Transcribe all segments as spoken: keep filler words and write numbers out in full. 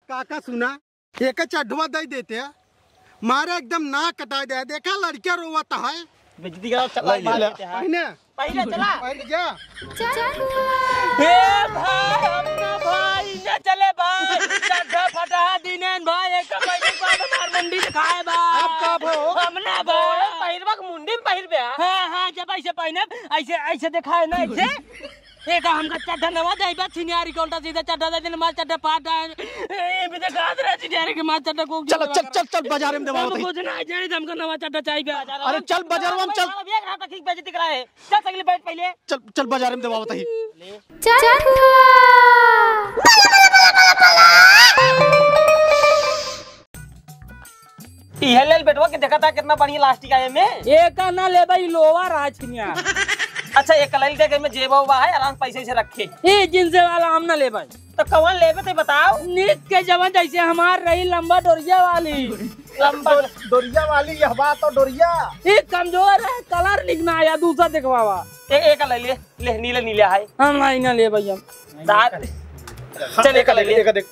काका सुना, एक चड्ढवा दे देते, मारे एकदम नाक कटा दे। देखा लड़किया रोवत है। बेइज्जती करा, चला ले, ले। पहने। पहले चला। पहन जा। ए भाई, अपना भाई, न चले भाई। चड्ढा फटा दीनेन भाई, एक महीने बाद हमार मुंडी दिखाए भाई। आप का भाई हो? हम ना भाई। पहिरवा के मुंडी में पहिरबे। हाँ, हाँ, जब ऐसे पहने, ऐसे, ऐसे दिखाए ना, ऐसे। एक हमका चड्ढा नवा दे बा, छिनियारी कौन सा सीधा चड्ढा दे देने, मार चड्ढा फाट है। ए, भी देखा दे रहा छिनियारी के मार चड्ढा को चल, चल, चल, चल, बाजारे में देवा हम होता ही। कुछ ना जाने, हमका नवा चड्ढा चाहिए बा। अरे चल, बाजारे में चल। एक रात तक बेइज्जती कराए। चल, सगली बैठ पहले। चल, चल, बाजारे में देवा होता ही। चल। इहे लेल बेटवा के देखा था, कितना बढ़िया elastic आए में। एका ना लेबा, ई लोवर आ छिनिया। अच्छा, एक कलाई देखे में जेबा उबा है, आराम पैसे से रखे। ई जींस वाला हम ना लेबा। तो कौन लेबे ते बताओ? निक के जवन जैसे हमार रही लंबा डोरिया वाली। लंबा डोरिया वाली, यह बात तो डोरिया। ई कमजोर है, कलर निक ना आया, दूसरा देखवावा। ए, एक ले ले, ले, नीले, नीले है। हम नहीं ना लेबा भैया। दार। हाँ, चल, एक एक ले ले। एक देख।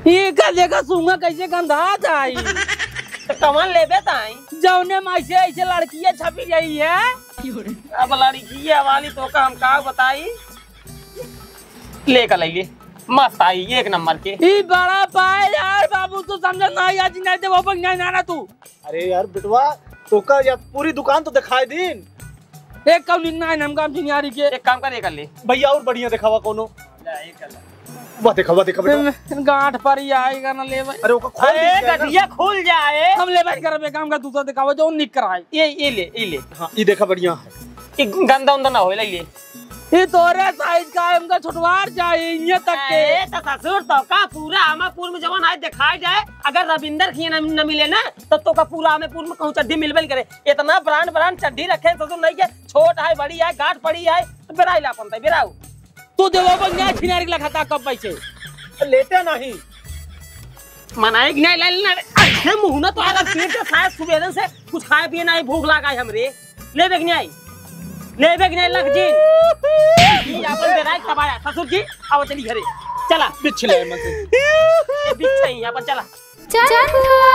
ई का देखा सूंघा कैसे गंधात आई। तो कवन लेबे ताई? जौने में ऐसे, ऐसे लड़कियां छपी रही है। अब लड़किया वाली तो का हम का बताई? ले का ले ले। मस्त आई, एक नंबर के। ई बड़ा पाए यार बाबू, तू समझ ना आई, आज नहीं देबो, नहीं ना, ना तू। अरे यार बेटवा, तोका या पूरी दुकान तो दिखाई दीन। एक कौन निकना है हमका चिनियारी के। एक काम कर, ये कर ले। भैया और बढ़िया दिखावा कोनो। वाह देखा, वाह देखा बेटवा। गांठ पर ही आएगा ना ले भाई। अरे ओका खोल अरे दीजिए ना। गठिया खुल जाए। हम ले भाई कर बे काम का दूसरा दिखावा जो निक कराए। ये, ये ले, ये ले। हाँ, ये देखा बढ़िया है। ये गंदा उंदा ना होए, ले ले। ये तोरे साइज का है, हमका छोटवार चाहिए, ये तक के। अरे तो ससुर तो का पूरा अमापुर में जवन आए दिखाई जाए, अगर रविंदर खिया न, न मिले ना, तो, तो का पूरा अमापुर में कहूँ चड्ढी मिलबे न करे। इतना ब्रांड, ब्रांड चड्ढी रखे हैं ससुर नहीं के, छोट है, बड़ी है, गांठ पड़ी है, तो बेराई ला अपन तै, बेराऊ। तू देवा बंगा छिनारी लखता कब पैसे? लेटे नहीं। मनाई कि नहीं, ले लेना रे। ऐसे मुंह ना तो आधा पेट के साथ सुबह से कुछ खाए पिए नहीं, भूख लगा है हमरे। लेबे कि नहीं? लेबे कि नहीं लख जी? ये अपन बेराई तबाया। ससुर जी, आओ चली घरे। चला। बिछ ले मन से। ये बिछ है, अपन चला। चंदुआ।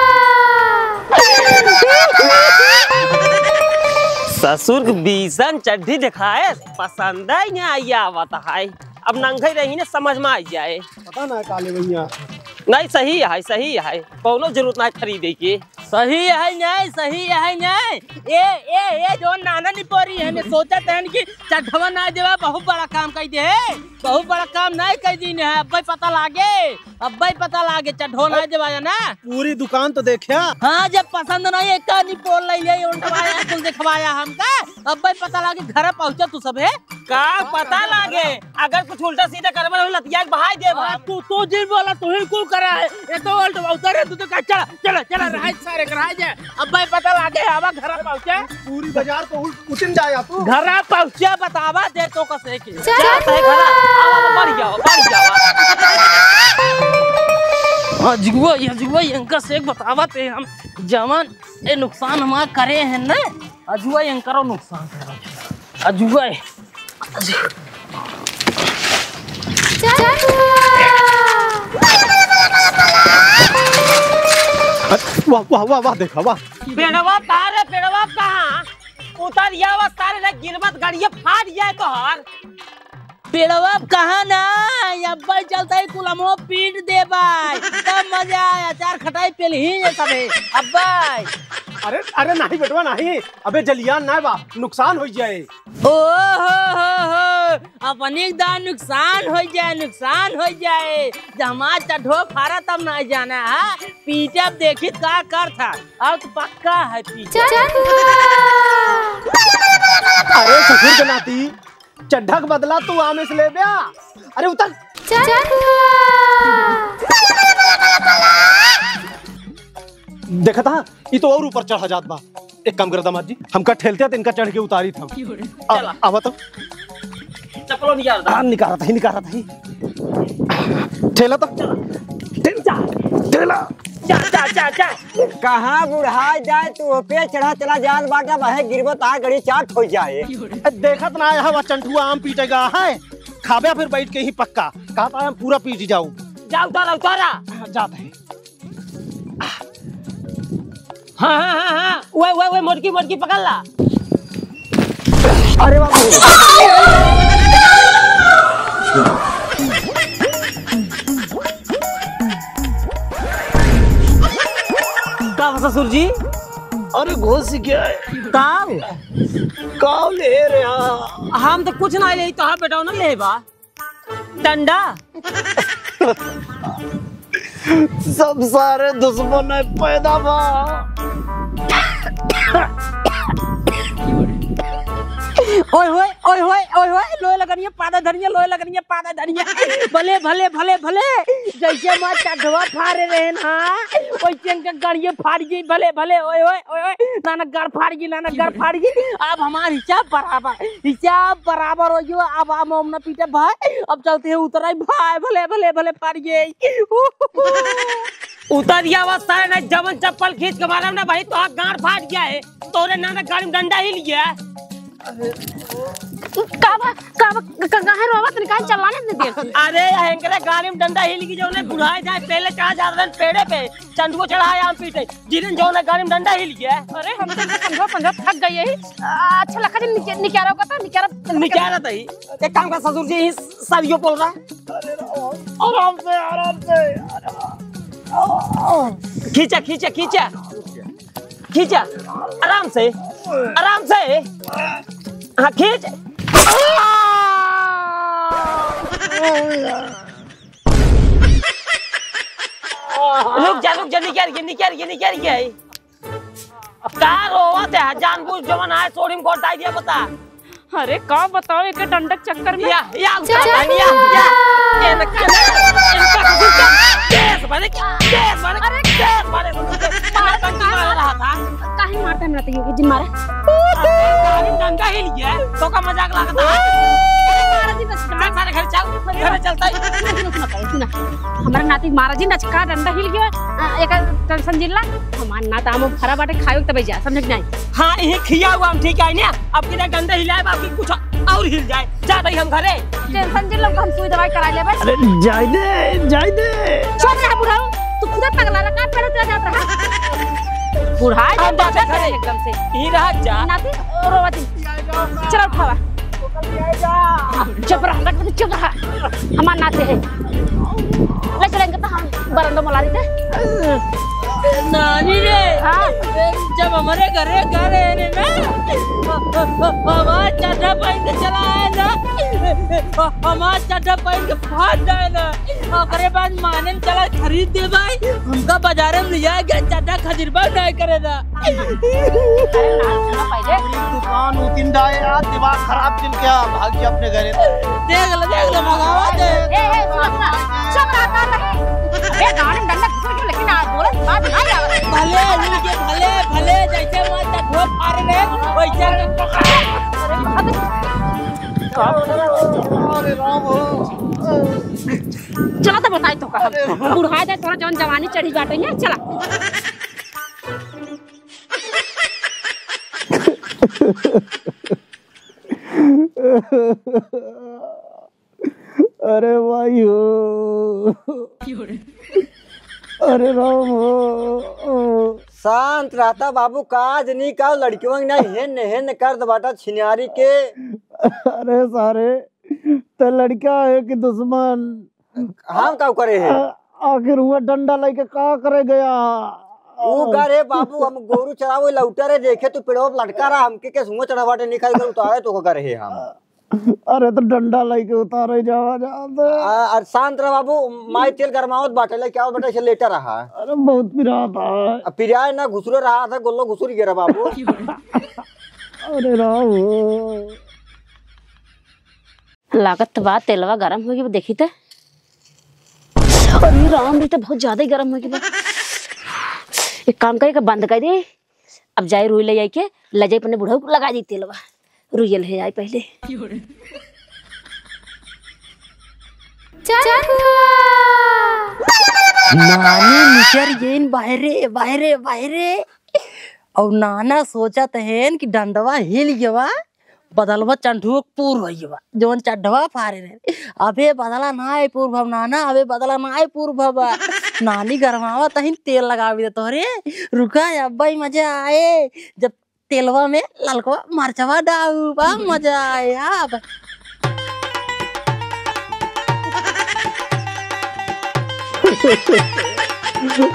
ससुर के बीसन चड्ढी दिखाए, पसंद ही नहीं आवत है। अब नंगे रही ने समझ में आई जाए। पता ना काले भैया। नहीं, सही है, सही है, कौनो जरूरत ना खरीदे के। सही है, नहीं, सही है, नहीं। ए, ए, ए, जो नाना निपोरी है, मैं सोचत है कि चड्ढवा ना देवा, बहुत बड़ा काम कइ दे है, बहुत बड़ा काम नहीं कइ दीन है। अब्बे पता लागे, अब्बे पता लागे, चड्ढो ना देवा है ना। पूरी दुकान तो देखा। हाँ, जब पसंद नहीं है, का निपोर ले, ये उल्टवाया, कुल दिखवाया हमका। अब्बे पता लागे, घर पहुँचा तू सब है। का पता लागे, अगर कुछ उल्टा सीधा करबे रहो, लतिया के बहाई देब हम। तू, तू जिन बोला, तू ही कुल करा है। ये तो उल्टा उधर है, तू तो कहा, चला, चला, चला, रहाई सारे, रहाई जा। अब्बे पता लागे, आवा घर पहुँचा। पूरी बाजार तो उल-, उचिन जाए आप। घर पहुँचा, बतावा दे तो कसे के। चल। जा, सही घर, आवा, आवा, बढ़ जाओ, बढ़ जाओ। अजुआ, अजुआ, इनका से एक बतावा ते हम, जवन ए नुकसान हमार करे हैं ना, अजुआ इनकरो नुकसान करे। अजुआ। वाह, वाह, वाह, वाह, देखा, वाह। पेड़वा कहाँ रे, पेड़वा कहाँ? उतर जावा सारे, रे गिरबत गड़िया फाट जाए तोहार। पेड़वा कहाँ ना, अब्बे चलता ही कुलमो पीट देबाई, तब मजा आया, चार खटाई पेल ही ये सबे, अब्बे। अरे, अरे नहीं बेटवा नहीं, अबे जलियान ना बा, नुकसान हो जाए। ओ हो हो हो, अपनी दा नुकसान हो जाए, नुकसान हो जाए, जब हमार चड्ढो फारा तब ना जाना है, पीटब देखी का कर था, अब तो पक्का है पीटब। अरे ससुर के नाती, चड्ढा के बदला तू आमे से लेब्या। अरे उतर। देखा था, ई तो और ऊपर चढ़ा जात बा। एक काम कर दामाद जी, हमका ठेलते हैं तो इनका चढ़ के उतारी था। आ, चला। आवा तो। चप्पलो निकाल दा। हाँ, निकालत ही, निकालत ही। ठेला तो। चला। ठेल-, जा। ठेला। जा, जा, जा, जा। कहाँ बुढ़ाई जाए तू ओपे चढ़ा चला जान बाटा, बहे गिरबो तार गड़ी चाट हो जाए। ए, देखत ना आया हवा चंठुआ आम पीटेगा है, खाबे फिर बैठ के ही पक्का। कहा था हम पूरा पीट जाऊ। जा उतारा, उतारा। हाँ, जात है। हाँ, हाँ, हाँ, हाँ। ओए, ओए, ओए, मोटकी, मोटकी पकड़ ला। अरे बाप रे। का बा ससुर जी? अरे घोसी क्या है? काव? काव ले रे? हाँ। हम तो कुछ ना ले, तो हाँ बेटा ना ले बा। डंडा। सब सारे दुश्मन है पैदा बा। ओए होए, ओए होए, ओए होए, लोए लगनिया पादा धनिया, लोए लगनिया पादा धनिया। भले, भले, भले, भले, जैसे माँ चढ़वा फारे रहे ना, वैसे इनका गड़िए फाड़ गई। भले, भले, ओए होए, ओए होए, नाना गाड़ फाड़ गई, नाना गाड़ फाड़ गई। अब हमार हिसाब बराबर, हिसाब बराबर हो गयो। अब हम, हम ना पीटे भाई, अब चलते हैं उतराई भाई, भले, भले, भले फाड़ गई। उतर गया बस सारे, ना जवन चप्पल खींच के मारब ना भाई, तो गाड़ फाट गया है। तोरे नाना गाड़ी में डंडा हिल गया। का बा, का बा, क-, क-, काहे रोवत नहीं, काहे चिल्लाने इतनी देर से? अरे, हेंकरे गाड़ी में डंडा हिल गई, जौने बुढ़ाए जाए, पहले चढ़ा जात रहन पेड़े पे, चंदुओ चढ़ाए आम पीटे, जिन जौने गाड़ी में डंडा हिल गया। अरे, हम तो समझो, समझो, थक गई यही। आ, अच्छा लखा जी, निक-, निकारो का था, निकारो, निकारो। तो ही। एक काम कर ससुर जी, इस सरियो बोल रहा। आराम से, आराम से। खींचा, खींचा, खींचा। खींचा, आराम से, आराम से। हाँ, खींच। रुक जा, रुक जा, निकल गया, निकल गया। अब का रोवत है? जानबूझ जवन आए सोड़ी में गोटाई दिया बता। अरे का बताओ, एक डंडक चक्कर में। या, या, उतार चल। डाल, या, या। ये ना, ये ना, इनका कुकुर का केस बने, केस बने, अरे। केस बने, कुकुर का। मार, मार, मार रहा था। काहे मारता है, मारता है, ये जिन मारा। अरे, काहे डंडा हिल गया? तो का मजाक लागत है? अरे, मारा जी बस, चल, सारे घर चल, घर चलता है। सुना, सुना, सुना, सुना। हमारा नाती मारा जी नचका डंडा हिल गया। आ, एक टेंशन जिल्ला। हमार नात आमो फरा बाटे, खायो तबे जा, समझे कि नहीं? हाँ, यही खिया हुआ हम ठीक है ना। अब किधर डंडे हिलाए, बाकी कुछ और हिल जाए। जा भाई हम घरे। टेंशन जिन लोग हम सुई दवाई करा लेबे। अरे जाए दे, जाए दे। चुप रहा बुढ़ाऊ, तू खुद पगला रहा, का पेड़ चला जात रहा। बुढ़ा हम जा बाटे घरे। एकदम से। यही रहा जा। नाती, रोवा दी। चलो उठावा। चुप रहा, रख दे, चुप रहा। हमार नाते है। ले चलेंगे तो हम बरंडो मलारी थे। नानी रे, हाँ। जब हमारे घरे घर है रे ना, हमार चड्ढा पहन के चला आए ना, हमार चड्ढा पहन के फाट जाए ना, ओकरे बाद माने चला खरीद दे भाई, हमका बाजारे में लिया गया चड्ढा खजूरबा नहीं करे ना। अरे ना, सुना पहले। दुकान उतिन डाए यार, दिमाग खराब जिनके, भाग गया अपने घरे। देख ले, देख ले, भगावा दे। ए, ए, सुना, सुना। चुप रहा, कान लगे। अबे, गाड़ी में डंडा घुसर गया, लेकिन आज बोले, बात ना आवे। भले, मिल के भले, भले, जैसे मार का ढोल फाड़ रहे, वैसे। अरे, अबे। अरे राम हो। चला तो बताई तो कहा। बुढ़ा जाए, थोड़ा जौन जवानी चढ़ी बाटे, चला। अरे भाई हो। अरे राम हो। शांत रहता बाबू, काज नहीं का लड़कियों ने हेन हेन कर दे बाटा छिनारी के। अरे सारे, तो लड़का है कि दुश्मन? हम का करे है? आ-, आखिर हुआ डंडा लेके का करे गया? वो का रे बाबू, हम गोरू चरावे लौटा रे, देखे तू पेड़वा पे लटका रहा, हमके के सुआ चढ़ा बाटे, नहीं खाई कर उतारे तो का करे है हम? अरे तो डंडा लेके उतारे जावा जात। आ, अरे शांत रह बाबू, माई तेल गरमावत बाटे, लेके आओ बेटा, इसे लेटा रहा। अरे बहुत पिरात है। अब पिराए ना, घुसरो रहा था, गोल्लो घुसुर गया रहा बाबू। अरे राम हो। लागत बा तेलवा गरम होगी, देखी त। अरे राम, ई त बहुत ज्यादा ही गरम होगी बा। एक काम करे, के बंद कर दे। अब जाए रुई ले आई के, ले जाए अपने बुढ़ऊ को लगा दी तेलवा। रुई ले आई पहले। चंदुआ। नानी निकर येन बाहरे, बाहरे, बाहरे। और नाना सोचत हेन कि डंडवा हिल गवा, बदलवा चंठुआ पूर होइबा, जवन चड्ढवा फारे रहे। अबे बदला ना आए पूर भव नाना, अबे बदला ना आए पूर भव। नानी गरमावा तहिन तेल लगावे दे तोहरे। रुका अब्बा ही मजा आए, जब तेलवा में ललकवा मरचवा डाऊ, बा मजा आए अब।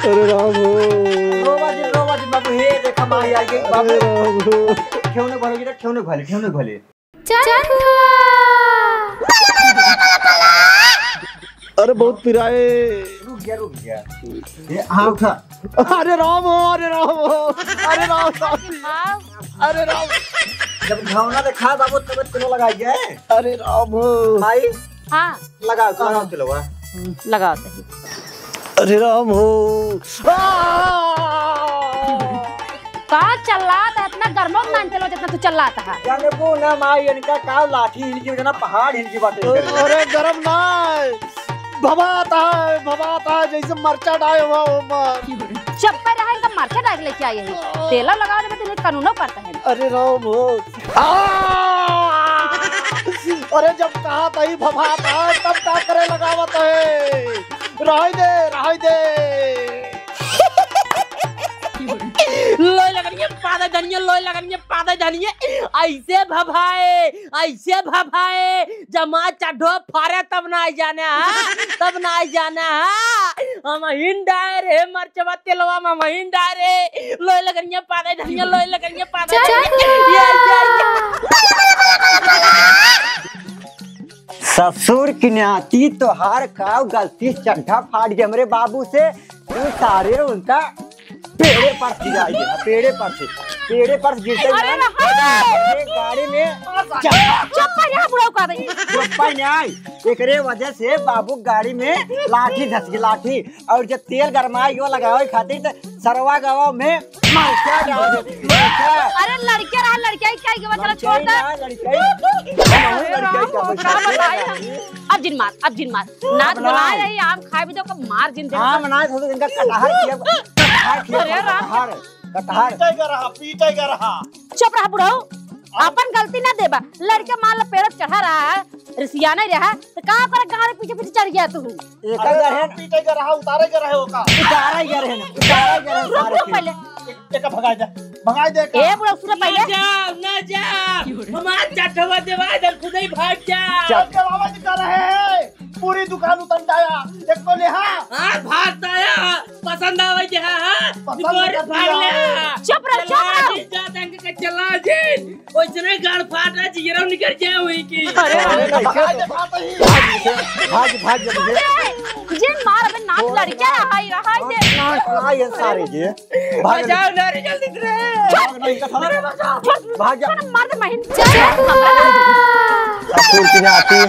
अरे राम हो। रोवा जिन, रोवा जिन बाबू, हे देखा माई आ गई बाबू। अरे राम हो। ठेवने घोले बेटा, ठेवने घोले, ठेवने घोले। चंठुआ। अरे बहुत पिराए। रुक गया, रुक गया। ये, हाँ, उठा। अरे राम हो, अरे राम हो, अरे राम हो। हाँ। अरे राम। जब घावना देखा बाबू, तब तेलो लगाई है। अरे राम हो। माई। हाँ। लगाओ, लगाओ तेलवा। लगाओ तही। अरे राम हो। आ! का चिल्लात है? इतना गर्मो में नान चलो जितना तू चिल्लात है। जाने को ना माई, इनका का लाठी हिलकी, जना पहाड़ हिलकी बाटे इनकर। अरे गरम ना है, भभात है, भभात है, जैसे मरचा डाए हुआ हो मार। चुप पे रहे, इनका मरचा डाल के लेके आई है। तेला लगा देबे तो इन्हें कानूनो पड़ता है। अरे राम हो। आ! अरे जब कहा तही भभात है, तब का करे लगावत है? रहै दे, रहै दे। लोई लगनिया पादे धनिया, लोई लगनिया पादे धनिया, ऐसे भभाए, ऐसे भभाए, जमा चढ़ो फारे तब ना आई जाने, हाँ? तब ना आई जाने, हाँ? हम हिन डाए रे, मरचवा तेलवा में हम हिन डाए रे, लोई लगनिया पादे धनिया, लोई लगनिया पादे धनिया। ये, ये, ये। ससुर की नाती तोहार का गलती से चड्ढा फाट गया हमरे बाबू से, तू सारे उनका पेड़े पर से गिराई दे, पेड़े पर से, पेड़े पर से गिरते अरे ना, रहा। ये गाड़ी में चप्पल चप्पल यहाँ बुढ़ऊ का दे। चप्पल नहीं, एकरे वजह से बाबू गाड़ी में लाठी धस गई, लाठी। और जब तेल गरमाई गयो लगावे खातिर, तो सरवा गवा में मरचा डाल दे, मरचा। अरे लड़के रहा, लड़किया ही क्या, ये मतलब छोड़ दे। लड़किया ही ना, लड़किया ही। अरे राम हो, का बताई हम? अब जिन मार, अब जिन मार। नाथ बनाए रही, आम खाए भी तो, कब मार जिन दे। आम बनाए तो इनका कटहर किया, कटहर किया, अरे राम। कटहर, कटहर। पीटे का रहा, पीटे का रहा। चुप रहा बुढ़ऊ, आपन गलती ना देबा। लड़के मान लो पेड़ चढ़ा रहा है, रिसिया नहीं रहा, तो का कर गाड़ी पीछे पीछे चढ़ गया तू? एका अरे गरहन। पीटे का रहा, उतारे का रहे ओका। उतारा ही गरहन, उतारा ही गरहन रुक, सारे रुक के। पहले। एक, एक भगाई दे, भगाई दे का। ए बुढ़ऊ, सुन पहले। ना जाओ, ना जाओ। हमार चटवा देवा इधर खुद ही भाग जा। चल। जब आवाज कर रहे हैं, पूरी दुकान उतर जाया। एक को ले हाँ। हाँ, भाग आया। पसंद आवे जे हाँ, हाँ। पसंद तोरे कर भाग ले दिया। हाँ। चुप रह, चुप रह। चला जिन, जा तंग के चला जिन। ओइसने गाड़ फाटा जियरा निकल जाए वही की। अरे, अरे, नहीं, भाग, भाग, भाग, भाग, भाग, भाग। अरे, जिन मार अबे नाच लड़के रहाई, रहाई जे। नाच, नाच, ये सारे जे। भाग, बचाओ, नारी जल्दी से। भाग, नहीं, इनका साला। भाग जा। साला मार दे महीन। चल, हमरा ना। अब तू की ना आती।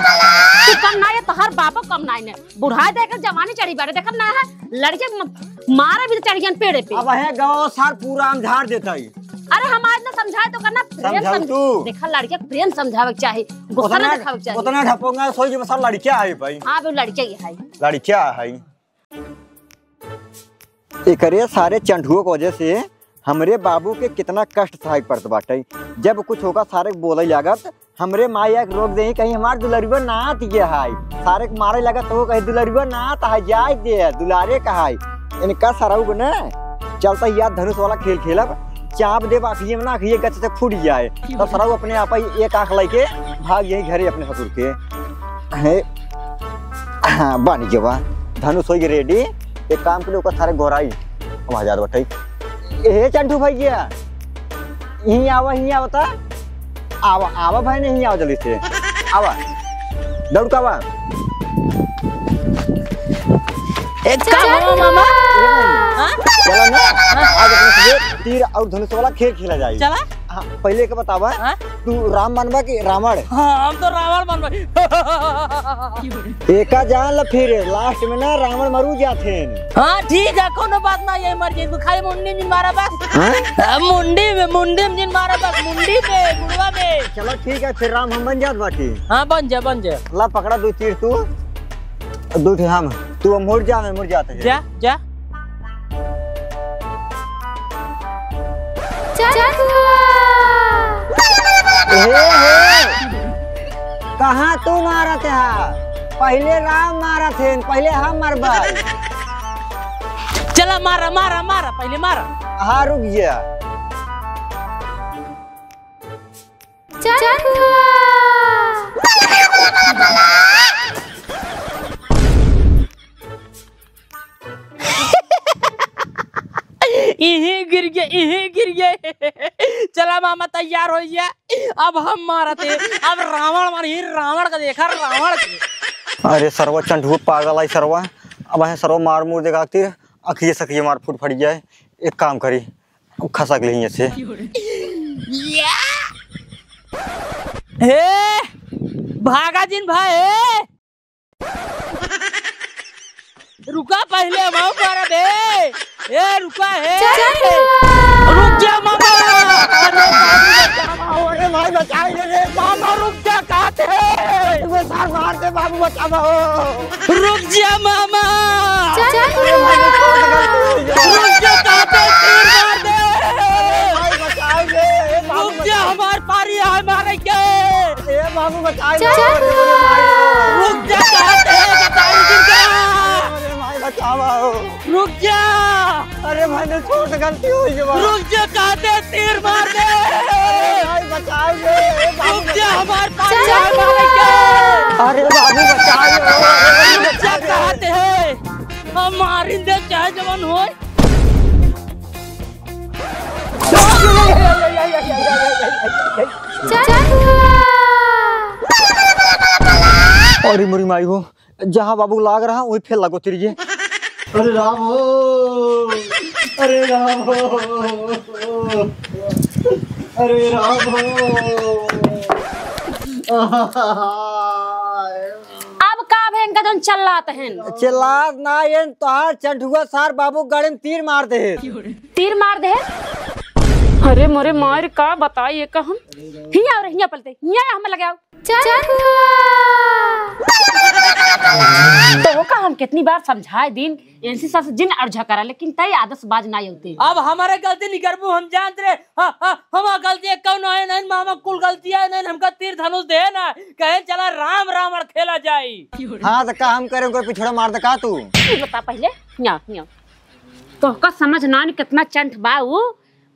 तू कम ना ये, तोहर बापो कम ना इने। बुढ़ा देख जवानी चढ़ी बाटे, देखत ना है, लड़के म-, मारे भी तो चढ़ गयन पेड़े पे। अब है गाँव सार पूरा हम झाड़ देता ही। अरे हम आज ना समझाए तो करना, प्रेम समझाओ सम-, तू। देखा लड़के प्रेम समझावे के चाही, गुस्सा ना उतना, दिखावे के चाही। उतना ढपोंगा सोच बस लड़किया है भाई। हाँ, वो लड़के ही है। लड़किया है। एकरे सारे चंठुओ के वजह से हमरे बाबू के कितना कष्ट सहाय पड़त बाटे। जब कुछ होगा सारे के बोले लागत, हमरे माई आके रोक देही, कहीं हमार दुलरुआ नात ये हाय। सारे के मारे लागत तो कहीं दुलरुआ नात हाय, जाए दे, दुलारे कहाय। इनका सरऊ के ना चलता ही यार धनुष वाला खेल खेलब, चाप दे बाकी में ना ये गच से फूट जाए। तब सरऊ अपने आप ही एक आंख लेके भाग यही घरे अपने ससुर के। है, हाँ, बन गवा। धनुष होई ready। एक काम के लिए ओकर सारे गोराई हम हजार बटाई। ए चंठू भैया, यहीं आवा, यहीं आवा ता। आवा, आवा भाई, नहीं आवा जल्दी से। आवा। दौड़ का आवा। ए, का चल। हो मामा? हाँ? चलो ना, आज अपने से तीर और धनुष वाला खेल खेला जाए। चला। हाँ, पहले के बतावा, हाँ? तू राम मानबा कि रावण? हाँ, हम तो रावण मानबा। एका जान ल फिर, last में ना रावण मरू जाथेन। हाँ, ठीक है, कोनो बात ना, ये मर जाए, खाली मुंडी में जिन मारा बस। हाँ? हाँ, मुंडी में, मुंडी में जिन मारा बस, मुंडी पे, गुड़वा में। चलो ठीक है, फिर राम हम बन जात बाटी। हाँ, बन जा, बन जा। ला पकड़ा दो तीर तू, दो ठे हम, तू मुड़ जा, मैं मुड़ जाते हैं। जा, जा। चंदुआ। हे, हे, कहाँ तू मारत है? पहिले राम मारत है, पहिले हम मरबा। चला मारा, मारा, मारा, पहिले मारा। हाँ, रुक जा। चंदुआ। इही गिर गए, इही गिर गए। चला मामा, तैयार हो गया, अब हम मारत है। अब रावण मारी, रावण का देखा, रावण के। अरे सरवा चंठुआ पागल आई सरवा, अब है सरवा मार मुर देखा खातिर अखिए सखिए मार फूट फट जाए। एक काम करी, अब खसक ले हियां से। हे, भागा जिन भाई, हे। रुका पहिले, हम मारब बे। ए, रुका, हे। चंदुआ। रुक जा, मामा। अरे, बाबू, बचावा। अरे, भाई, बचाई दे रे। मामा, रुक जा, कहाँ थे? वो सार मार दे, बाबू, बचावा। रुक जा, मामा। चंदुआ। रुक जा, कहाँ थे? तीर मार दे। भाई, बचाई दे। ए, बाबू, रुक जा, हमार पारी है मारे के। ए बाबू, बचाई लो। चंदुआ। रुक जा, कहाँ थे? बता, रुक जा। अरे भाई, बचावा हो। रुक जा। अरे भाई, ने छोट गलती हो गई बा। रुक जा, कहाँ थे? तीर मार दे। अरे भाई, बचाई ले। ए बाबू, रुक जा, हमार पास चंदुआ। जा, मार के। अरे बाबू, बचाई लो। रुक जा, कहाँ थे? हम मारिन दे, चाहे जवन होए। अरे मोरी माई हो, जहाँ बाबू लाग रहा वही फेल लागो तेरी ये। अरे राम हो, अरे राम हो, अरे राम हो। अब का भयंकर जौन चिल्लात हैं? चिल्लात ना, ये तोहार चंठुआ सार बाबू गड़े में तीर मार दे। तीर मार दे। अरे मोरे मार का बताई ये का हम। हिया और हिया पलते, हिया हम लगे आओ। चंठुआ। तो का हम कितनी बार समझाए दिन, इनसे सास जिन अर्झा करा, लेकिन तय आदत बाज ना होते। अब हमारे गलती नहीं करबू, हम जानत रहे। हाँ, हाँ, हमार गलती है, कौन है नहीं, मामा कुल गलती है नहीं, हमका तीर धनुष दे ना, कहे चला राम रावण खेला जाई। हाँ, तो का हम करें, कोई पिछड़ा मार दे का तू? ई बता पहिले, हिया, हिया। तोहका समझ ना आनी कितना चंट बा ऊ,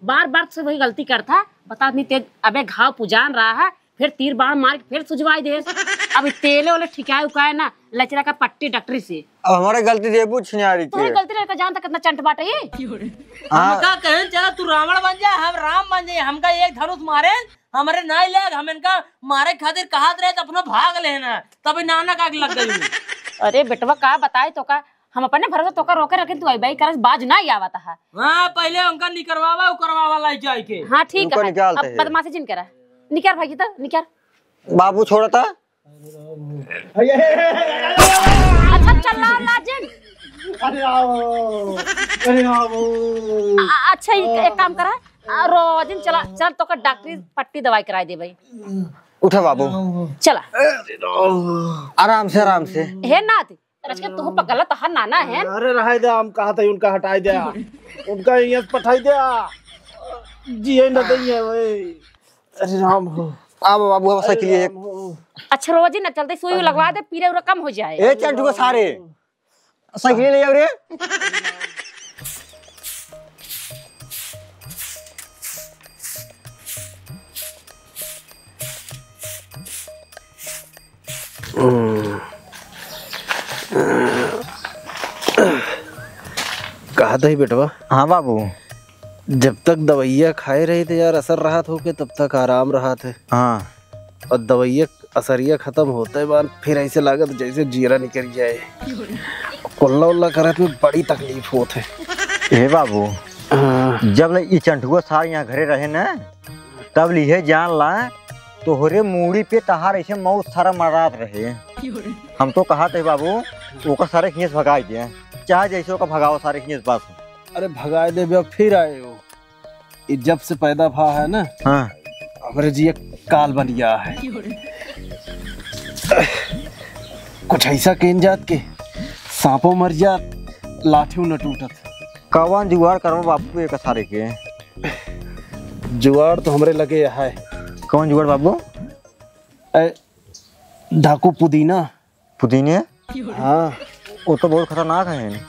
बार बार से वही गलती करता। बता नहीं तेज अबे घाव पुजान रहा है, फिर तीर बाण मार के फिर सुजवाई दे। अब ई तेले ओले ठिकाए उकाए ना, लचरा का पट्टी डॉक्टरी से। अब हमारे गलती देबू छिनारी तोहरी के। गलती लड़का जानता कितना चंट बाटे ये। हाँ। हम का कहें चला तू रावण बन जा, हम राम बन जाए, हमका एक धनुष मारे हमरे नाई लाग, हम इनका मारे खातिर कहत रहे तो अपनो भाग लेना, तभी नाना का लग गई। अरे बेटवा का बताए तो का, हम अपने भरोसे तोका रोके रखे, तू अइबे करस, बाज ना आवत है। हाँ, पहिले उनका निकरवावा, उकरवावा लाई जाए के। हाँ, ठीक उनको है। निकालते अब हैं। बदमाशी जिन करा। निकर भाई, तो निकर। बाबू छोड़ता। अच्छा, चल ला, ला जिन। अरे आओ, अरे आओ। आ, अच्छा, एक, एक काम करा। आ, रो जिन, चला, चल, तोका डॉक्टरी पट्टी दवाई कराई दे भाई। उठा बाबू। चला। आराम से, आराम से। हे नाती, अरे, आज के तू पगला, तहार नाना है। अरे, रहाई दे, हम कहा था उनका हटाई दे। उनका यहाँ से पठाई दे। जिए न दइए, ओए। अरे राम हो। अब बाबू, अब अरे साइकिल ये। राम हो। अच्छा, रोजी न चलते, सुई लगवा दे, पीरा उरा कम हो जाए। ए, चंटू के सारे। साइकिल ले आओ रे। हम्म। कहा था ही बेटवा? हाँ बाबू। जब तक दवाइया खाए रहे थे यार, असर रहत होके, तब तक आराम रहत है। हाँ। और दवाइया असरिया खतम होते बाद फिर ऐसे लागत जैसे जीरा निकल जाए। कुल्ला उल्ला करत में बड़ी तकलीफ होत है। हे बाबू, हाँ। जब ले ई चंटुआ सार यहाँ घरे रहे ना, तब लिहे जान ला, तोहरे मूड़ी पे तहार ऐसे मौत सारा मरात रहे। हम तो कहा थे बाबू, ओकर सारे हियस भगाई दे, चाहे जैसे ओकर भगाओ सारे हियस बस। अरे भगाए दे बे, फिर आए हो। ये जब से पैदा भा है ना, हाँ। हमरे जिए काल बन गया है। कुछ ऐसा केन जात के सांपो मर जात, लाठियों न टूटत। कवन जुगाड़ करबो बापू एक सारे के? जुगाड़ तो हमरे लगे है, कौन जुगाड़ बाबू? ए, डाकू पुदीना। पुदीने? हाँ। वो तो बहुत खतरनाक है।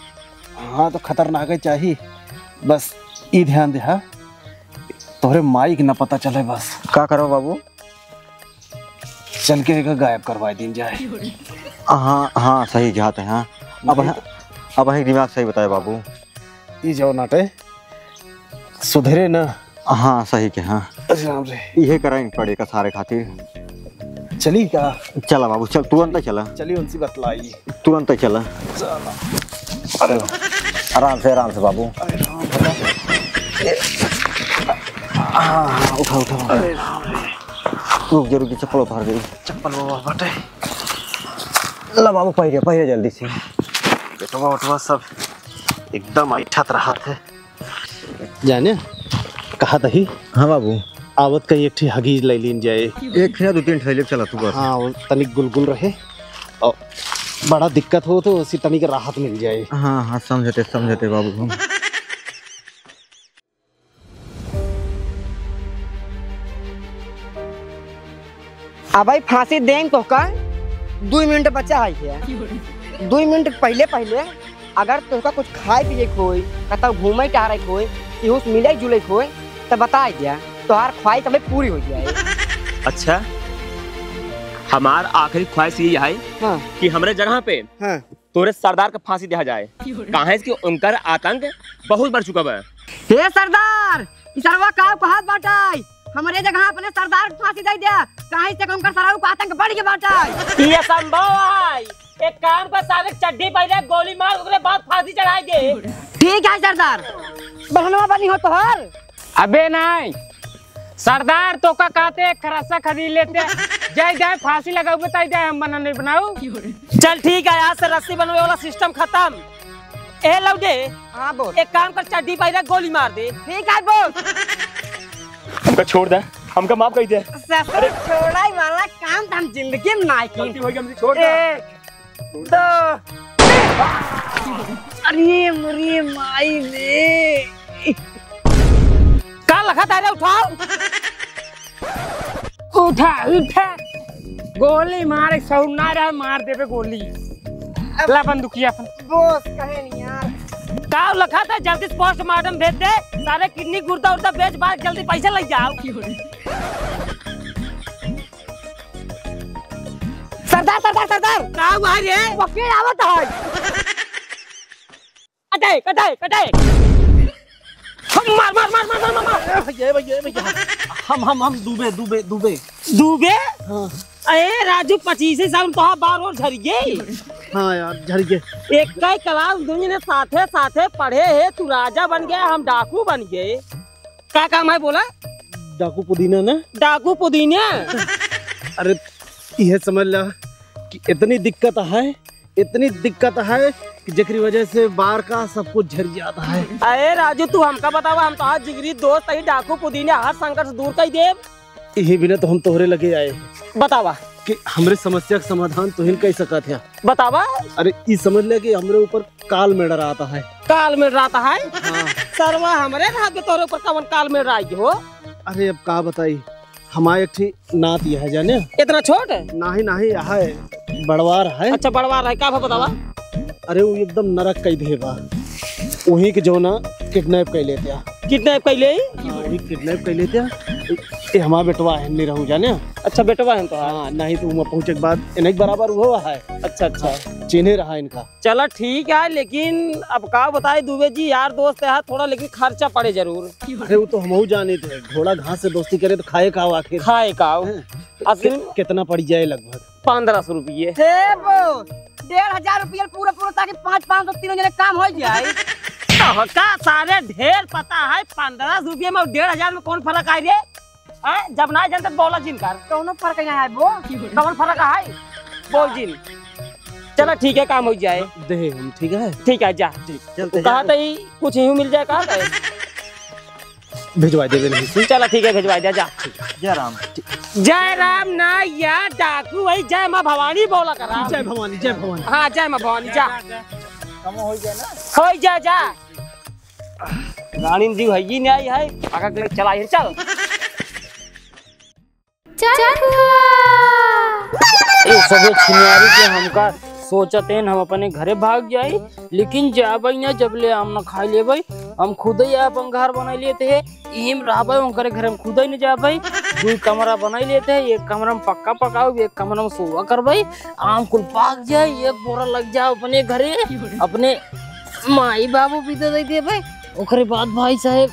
हाँ, तो खतरनाक ही चाही। बस ई ध्यान दे, हाँ? तोहरे माई के ना पता चले बस। का करबा बाबू? चल के एका गायब करवाइ दीन जाए। हाँ, हाँ, सही कहत है, हाँ। अब नहीं है, तो अब है दिमाग सही बताए बाबू। ई जौन आटे, सुधरे ना। हाँ, सही के, हाँ। अरे राम रे। इहे कराइन पड़े का सारे खातिर। चली का? चला बाबू, चल, तुरंत चला। चली उनसे बतलाई। तुरंत चला। चला। अरे, आराम से, आराम से बाबू। अरे राम भला। हाँ, हाँ, उठा, उठा, उठा। अरे राम रे। रुक जा, रुक जा, चप्पल उतार दे। चप्पल बाबा बाटे। ला बाबू, पहिरे, पहिरे जल्दी से। बेटवा उठवा सब एकदम ऐठत रहत है। जाने, कहा तही? हाँ बाबू। आवत कहीं एक ठी हगीज ले लीन जाए। एक ठे ना, दो तीन ठे ले चला तू बस। हाँ, वो तनिक गुलगुल रहे और बड़ा दिक्कत हो तो उसी तनिक राहत मिल जाए। हाँ, हाँ, समझते, समझते बाबू हम। अबे फांसी देंग तोहका, दुइ मिनट बचा है क्या? दुइ मिनट पहिले, पहिले अगर तोहका कुछ खाए पिए के होई, कतौ घूमे टहरे के होई, केहू से मिले जुले के होई, त बताइ द्या, तोहार ख्वाहिश अबे पूरी होइ जाए। अच्छा, हमार आखिरी ख्वाहिश यही है हाँ। कि हमरे जगह पे हाँ। तोरे सरदार का फांसी दिया जाए, काहे से कि उनकर आतंक बहुत बढ़ चुका बा। हे सरदार, ई सरवा का कहत बाटे? हमरे जगह अपने सरदार के फांसी दे द्या, काहे से कि उनकर सरऊ का आतंक बढ़ गया बाटे। ई असंभव है। एक काम कर, सारे चड्डी पहले गोली मार, ओकरे बाद फांसी चढ़ाए दे। ठीक है सरदार, बहनवा बनी हो तोहर। अबे नहीं, सरदार तोका कहते एक रस्सा खरीद लेते, जाए जाए फांसी लगाऊ, बताई जाए हम बना नहीं बनाऊ। चल ठीक है, आज से रस्सी बनवे वाला सिस्टम खत्म। ए लौडे, हाँ बोल। एक काम कर, चड्डी पहले गोली मार दे। ठीक है बोल। हमका छोड़ दे, हमका माफ कर दे। ससुर छोड़ाई वाला काम तो हम जिंदगी में ना की। गलती हो गई, हमसे छोड़ दे। ए, दो। अरे मोरी माई रे। का लखा था रे, उठाओ। उठा, उठा। गोली मारे, सहुर ना रहे, मार देबे गोली। अब ला बंदूकिया अपन। बॉस कहे नहीं यार। का लखा था, जल्दी से पोस्टमार्टम भेज दे। सारे किडनी गुर्दा उर्दा बेच बाच जल्दी पैसा ले जाओ। सरदार, सरदार, सरदार। का हुआ रे? वकील आवत है। कटे, कटे, कटे। मार, मार, मार। ए भैया, ए भैया, ए भैया। हम, हम, हम दूबे, दूबे, दूबे। दूबे? हाँ। अरे राजू, पच्चीस साल में तो बार और झर गए। हाँ यार, झर गए। एक ही क्लास दुनिया ने साथे, साथे पढ़े है, तू राजा बन गया, हम डाकू बन गए। का काम है बोला? डाकू पुदीना ना? डाकू पुदीना? अरे, यह समझ ला कि इतनी दिक्कत है, इतनी दिक्कत है कि जेकरी वजह से बार का सब कुछ झर जाता है। अरे राजू, तू हमका बतावा, हम तो आज जिगरी दोस्त ही डाकू पुदीना हर संकट से दूर कर देब। यही बिना तो हम तोहरे लगे आए। बतावा। कि हमरे समस्या का समाधान तुहिन कई सकत है। बतावा। अरे, ई समझ ले कि हमरे ऊपर काल मेड़ रहता है। काल मेड़ रहता है? हाँ। सरवा, हमरे रहत में तोरे ऊपर कवन काल मेड़ रही हो? अरे, अब का बताई, हमारे एक ठी नात यह है, जाने? इतना छोट? नाही, नाही, यह है, बड़वार है। अच्छा, बड़वार है, का भा बतावा? अरे, वो एकदम नरक कई दे बा। वहीं के जो ना किडनैप कर लेते हैं। किडनैप कर ले? हाँ, वही किडनैप कर लेते हैं। ये हमारा बेटवा है, नहीं रहू जाने। अच्छा, बेटवा है तो। हाँ, नहीं तो वहाँ पहुँचे के बाद इन्हें बराबर हुआ है। अच्छा, अच्छा। हाँ, चिन्हे रहा इनका। चला ठीक है, लेकिन अब का बताए दुबे जी, यार दोस्त है थोड़ा, लेकिन खर्चा पड़े जरूर। अरे वो तो हमहू जाने थे, घोड़ा घास से दोस्ती करे तो खाए का हो आखिर? खाए का हो? हैं? असल कि-, कितना पड़ जाए लगभग? पन्द्रह सौ रुपये। हे बो, डेढ़ हजार रुपये पूरा पूरा, ताकि पाँच, पाँच सौ तीनों जने काम हो जाए। तो का सारे ढेर पता है, पन्द्रह सौ रुपये में और डेढ़ हजार में कौन फर्क आए रे? हैं? जब ना जानते तो बोला जिन कर। कौनो फर्क नहीं है बो। कौन फर्क है? बोल जिन। चला ठीक है, काम हो जाए। दे हम, ठीक है? ठीक है, जा। ठीक, चलते कहा हैं। तो ही कुछ यूं मिल जाए, कहा तो ही। भिजवा देबे नहीं से। चला ठीक है, भिजवा दे, जा। जय राम। जय राम ना यार, डाकू भाई, जय माँ भवानी बोला करा। जय भवानी, जय भवानी। हाँ, जय माँ भवानी, जा। कम हो जाए ना। हो जा, जा। रानी जी है ही नहीं है, आगा के चला ही, चल। चंदुआ। ए सबे छिनारी के हमका सोचत हैं हम अपने घरे भाग जाई, लेकिन जाबई ना, जब ले आम ना खाई लेबई। हम खुदे ही अपन घर बनाई लेते हैं, इही में रहबे, उनकरे घर में खुदे न जाबे। दुई कमरा बनाई लेते हैं, एक कमरा में पक्का पकाऊ, एक कमरा में सोवा करबे। आम कुल पाक जाए, एक बोरा लग जाओ अपने घरे, अपने माई बाबू भी दे देबे। ओकरे बाद भाई साहेब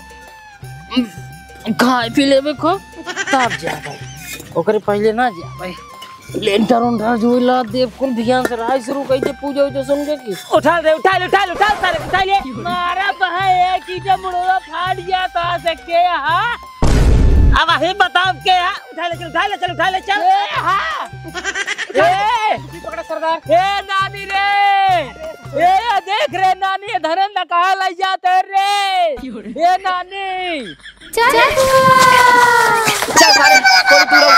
खाए पी लेबे खूब, तब जाबे। ओकरे पहिले ना जाबे। लेंटर उंटर जुइला देव कुल ध्यान से रहाई शुरू कई दे पूजा उजा सुन के की। उठा ले, उठा ले, उठा ले, उठा ले, सारे, उठा ले। मारा बहा एक ईटा मुड़वा फाट गया तो आ सके, हाँ? अब अही बताओ के, हाँ? उठा ले, चल, उठा ले, चल, उठा ले, चल। ए, हाँ। ए, पकड़ा सरदार। ए, नानी रे। ए, देख रे नानी, धरे न कहा लई जाते रे। ए, नानी। चल सारे, कोई दूर हो।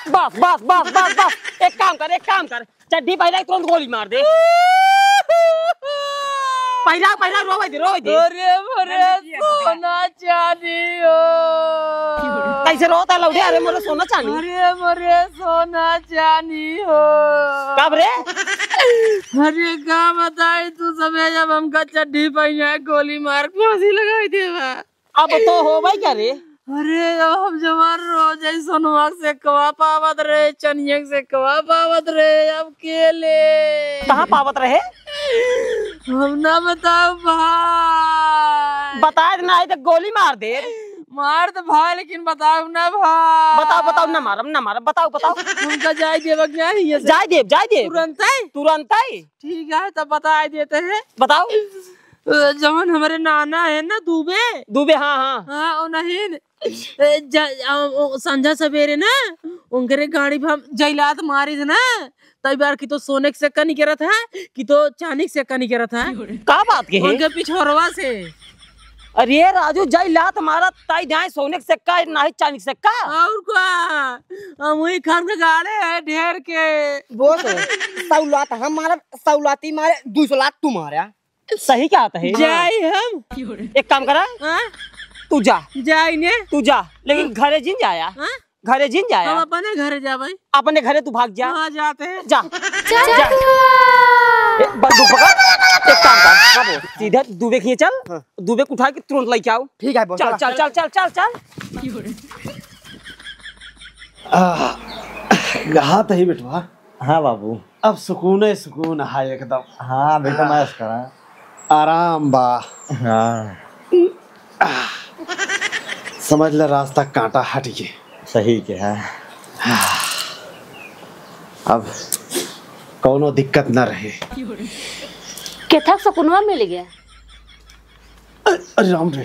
बस, बस, बस, बस, बस। एक काम कर, एक काम कर। चड्ढी पहिरा के तुरंत गोली मार दे। पहिरा, पहिरा, रोवे दे, रोवे दे। अरे मोरे सोना चानी हो। कैसे रोता लौटे? अरे मोरे सोना चानी। अरे मोरे सोना चानी हो। कब रे? अरे का बताई तू सबे, जब हमका चड्ढी पहिरा के गोली मार के फांसी लगाई देवा। अब तो होबे करे। अरे, अब जवान रोज है सोनवा से कवा पावत रहे, चनिया से कवा पावत रहे, अब के ले? कहाँ पावत रहे? हम ना बताओ भाई। बताए ना, आई तो गोली मार दे। मार तो भाई, लेकिन बताओ ना भाई। बताओ, बताओ, ना मारम, ना मारम, बताओ, बताओ। हमका जाए देबक ना हियाँ से। जाए देब, जाए देब। तुरंत ही? तुरंत ही। ठीक है, तब बताए देते हैं। बताओ। अ, जवन हमरे नाना है ना, दुबे। दुबे, हाँ, हाँ। हाँ, ओ नहीं, ए, जा, आ, ओ, संझा सबेरे ना, उनकरे गाड़ी पे हम जैलात मारिस ना, तई बार की तो सोने के सिक्का निकरत है, कि तो चांदी के सिक्का निकरत है। का बात के है? उनके पिछोरवा से। अरे राजू, जैलात मारा, तई जाए सोने के सिक्का, नाही चांदी के सिक्का। और का? हम वही खान के गाड़े हैं ढेर के। बोस, सौ लात हम मारब, सौ लाती मारे, दुई सौ लात तू मारा। सही कहत है। जाई हम। एक काम करा, हाँ? तू जा। जाई ने। तू जा, लेकिन घरे जिन जाया। हाँ? घरे जिन जाया। हम अपने घरे जाबे। अपने घरे तू भाग जा। हाँ, जाते हैं। जा। चल जा। ए, बंदूक पकड़। एक काम कर, हाँ बोल। सीधा दुबे खींच चल। हाँ। दुबे को उठा के तुरंत लेके आओ। ठीक है, बॉस। चल, चल, चल, चल, चल, चल। आह, कहा तही बेटवा। हाँ बाबू। अब सुकून ही सुकून है एकदम। हाँ, बेटा, हाँ। मैं करा। आराम बा। हाँ। समझ ले, रास्ता कांटा हट गए। सही के, हाँ। अब कौनो दिक्कत ना रहे। केथा सुकुनवा मिल गया। अरे, अरे राम रे।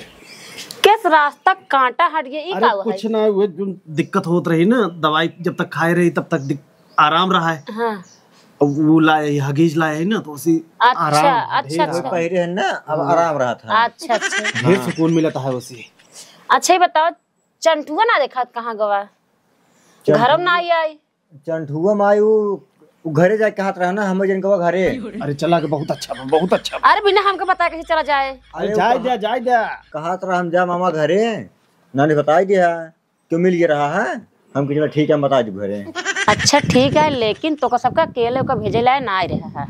किस रास्ता कांटा हट गया, ई अरे का हुआ कुछ है? ना, वो जो दिक्कत होत रही ना, दवाई जब तक खाए रही तब तक दिक-, आराम रहा है। हाँ। अब वो लाए, हगीज लाए है ना, तो उसी अच्छा, आराम। अच्छा, ढेर अच्छा। पहले है ना, अब हाँ। आराम रहा था। अच्छा, अच्छा। ढेर हाँ। सुकून मिलता है उसी। अच्छा, ये बताओ, चंटुआ ना देखा कहाँ गवा? चंटुआ? घरों ना आई आई। चंठुआ माई उ, उ घरे जाए कहत रहा ना, हमें जन कवा घरे। अरे चला के बहुत अच्छा बा, बहुत अच्छा बा। अरे बिना हमके बताए कैसे चला जाए? अरे अरे जाए वो द्या, जाए द्या। कहत रहा हम जा मामा घरे, नानी बताई दिया, क्यों मिल गया रहा है? हम कहे चला ठीक है, हम बताई देब घरे। अच्छा ठीक है, लेकिन तोका सबका अकेले ओका भेजे लाए ना आए रहा है।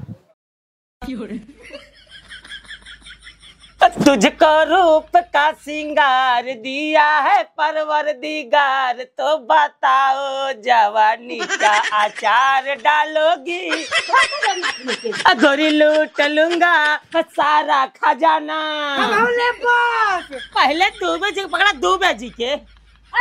तुझको रूप का सिंगार दिया है परवरदिगार, तो बताओ जवानी का अचार डालोगी? गोरी लूट लूंगा सारा खजाना। पहले दुबे जी के पकड़ा, दुबे जी के। अरे,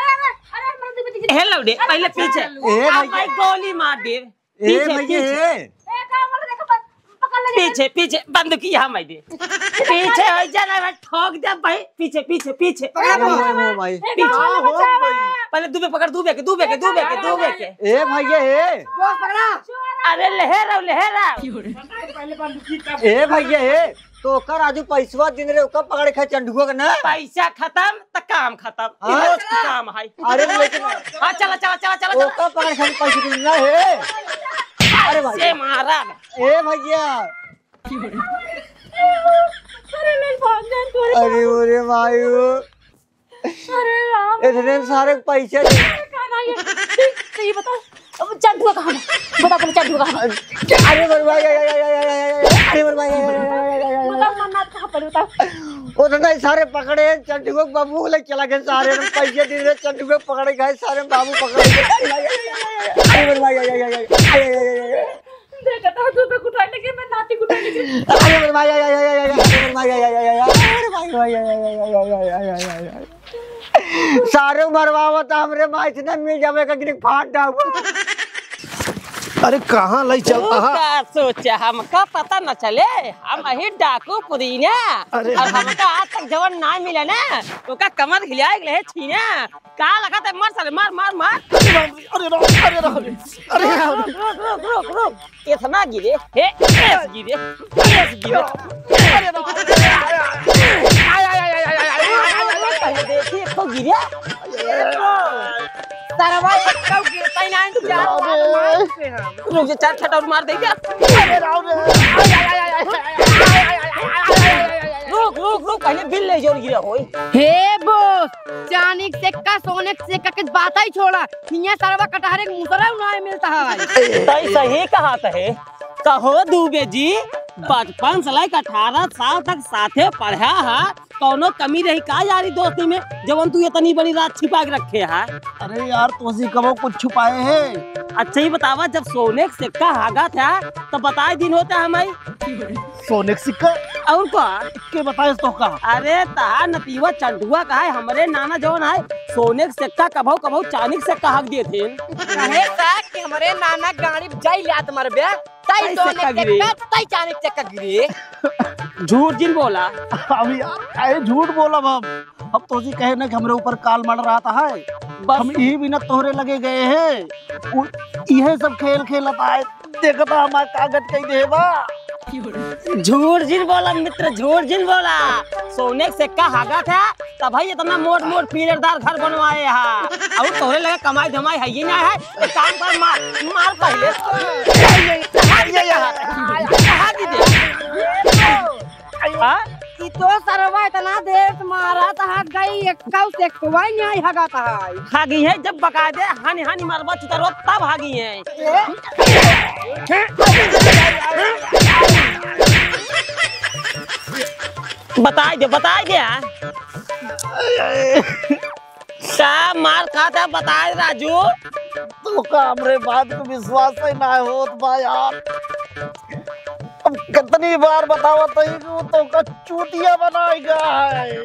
अरे, अरे, अरे, मर दे, हे लौड़े, अरे, पहले पीछे। ए, अब भैया। मैं गोली मार दे। ए, पीछे, भैया, पीछे। ए। ए, का बोल, देखो, बस, पकड़ ले, पीछे, पीछे, बंदूकिया हम दे। पीछे हो जा ना, मैं ठोक दे भाई। पीछे, पीछे, पीछे। पकड़, पकड़, पकड़। ओ भाई। ए, पीछे। का बोल, बचावा। पहले दुबे पकड़, दुबे के, दुबे के, दुबे के, दुबे के। ए, भैया, ए। बस, पकड़ा। अरे, लहे रहो, लहे रहो। पहले बंदूकी तब ए, भैया, ए। तो ओकर आजू पैसवा दिन रे, ओकर पकड़ खाए चंडुआ के ना। पैसा खत्म त काम खत्म। हाँ? ई रोज के काम है। अरे लेकिन हाँ, चला, चला, चला, चला, चला। ओकर पकड़ खाए पैसे दिन ना है। अरे भाई। से मारा। ए भैया। अरे ले भाग जा तू। अरे ओरे भाई ओ। अरे राम। इतने सारे पैसे। अरे का ना ये? तो ये बता, अब चंटुआ कहाँ बा? बता पहले, चंटुआ कहाँ बा? अरे मोर भाई, अरे मोर भाई, बता, मन्नाथ कहाँ पड़े, बता। वो तो नहीं, सारे पकड़े, चंटुआ के बाबू ले चला गए सारे, पैसे दे रहे, चंटुआ पकड़े गए सारे, बाबू पकड़े गए। अरे मोर भाई, अरे मोर भाई, अरे मोर भाई, अरे मोर भाई। देखा था, तू तो उठाने के, मैं नाती उठाने के। अरे मोर भाई, अरे मोर भाई, अरे मोर भाई, अरे मोर भाई, अरे मोर भाई, अरे मोर भाई, अरे मोर भाई, अरे मोर भाई। सारे मरवावत हमरे माई से ना मिल जावे का गिरे फाट डाउबा। अरे कहाँ लई चलता तू है? का सोचा, हमका पता न चले, हम अही डाकू पुदीना। अरे और हमका आज तक जवन ना मिला ना, ओका कमर हिलाए के रहे छीना। का लगा ते, मार सारे, मार, मार, मार। अरे राम, अरे राम, अरे राम, अरे राम। रुक, रुक, रुक, रुक, रुक। इतना गिरे, हे, एस गिरे, एस गिरे। अरे राम, अरे राम। आय, आय, आय। पहले देखी, एक तो गिरे। सरवा एक तो गिरता ही ना, चार बार मार चुके हैं। रुक जा, चार छटा और मार दे क्या? अरे राम रे। आय, आय, आय। रुक, रुक, रुक, पहले बिल ले जोर गिरा होई। हे बो, चानी के सिक्का, सोने के सिक्का के बात ही छोड़ा। हियाँ सरवा कटहरे के मुसरा उनाए मिलता है। तई सही कहा तहे। कहो दुबे जी, बचपन से लेके अठारह साल तक साथे पढ़ा है, कौनो कमी रही का यारी दोस्ती में, जवन तू इतनी बड़ी राज छिपा के रखे है? अरे यार, तोसी कबो कुछ छुपाए है? अच्छा ही बतावा, जब सोने के सिक्का हागा था, तो बताए दिन होता है हमारी। सोने के सिक्का? और का? के बताए तो का? अरे तहा नतीवा चंटुआ का है, हमरे नाना जवन है, सोने के सिक्का कभौ कभौ चांदी के सिक्का हक देते हैं। कहे सा कि हमरे नाना गाड़ी जाई लात मरबे, तई तई सोने सिक्का के गिरे। सिक्का, तई चांदी के सिक्का गिरे। झूठ जिन बोला। अब यार, काहे झूठ बोलब हम? अब तोसी कहे ना कि हमरे ऊपर काल मड़ रहा था है। बस। हम यही बिना तोहरे लगे गए हैं। उ-, इहे सब खेल खेलत आए। देखता हमार कागज कई देबा। झूठ जिन बोला मित्र, झूठ जिन बोला। सोने के सिक्का हागा था, तब भाई इतना मोट मोट पिलरदार घर बनवाए हा। और तोहरे लगे कमाई धमाई है ही ना है। एक काम कर, मार, मार पहले। ये, ये, ये, ये, ये। हाँ? ई तो सरवा इतना देर से मारा था, गई एक काऊ से कोई नहीं हगा था। हगी है जब बकायदे हनी हनी मरबा चुतरवा तब हगी है। बताई दे, बताई दे। का मार खाता बताए राजू? तोका हमरे बात को विश्वास ही ना होत बा यार। अब कितनी बार बतावत ही कि वो तोका चूतिया बनाएगा है।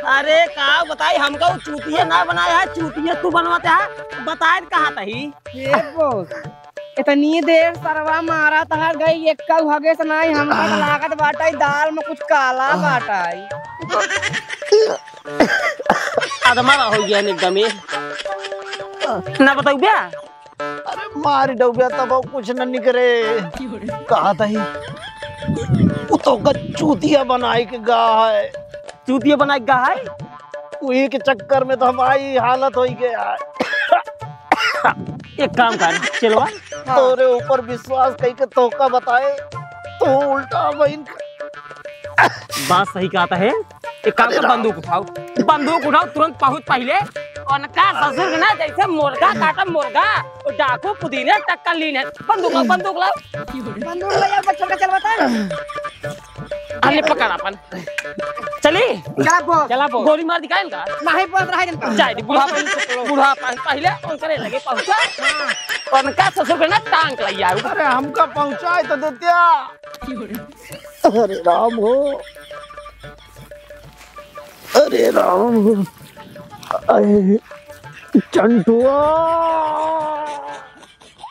अरे का बताई, हमका वो चूतिया ना बनाया है, चूतिया तू बनवाते है, बताए कहा तही। ये बोल। इतनी देर सरवा मारा तहार गई, एक हगे से नाई, हमका तो लागत बाटे दाल में कुछ काला बाटे। आदमा हो गया एकदम ये। ना बताऊ बे? अरे मार डौबे तब कुछ न निकरे। कहा तही वो तोका चूतिया बनाए के गा है। चूतिया बनाए के गा है? वही के चक्कर में तो हमारी हालत होई गया है। एक काम कर, चलवा। हाँ। तोरे ऊपर विश्वास कई के तोका बताए, तू उल्टा बहन। बात सही कहता है। एक काम कर, बंदूक उठाओ, बंदूक उठाओ, तुरंत पहुँच पहले। उनका ससुर के ना जैसे मुर्गा काटा मुर्गा, वो डाकू पुदीने टक्कर लीन है। बंदूक लाओ, बंदूक लाओ। बंदूक ले आओ, बच्चों का चलवाता है। अरे पकड़ अपन। चली? चला बो। चला बो। गोली मार दिखाए इनका। नहीं बोल रहा है इनका। जाए दी, बुढ़ापन, बुढ़ापन पहले उनकरे लगे पहुँचा। उनका ससुर के ना टांग लग जाए। अरे हमका पहुँचाए तो देत्या। अरे राम हो, अरे राम हो, अरे चंटुआ।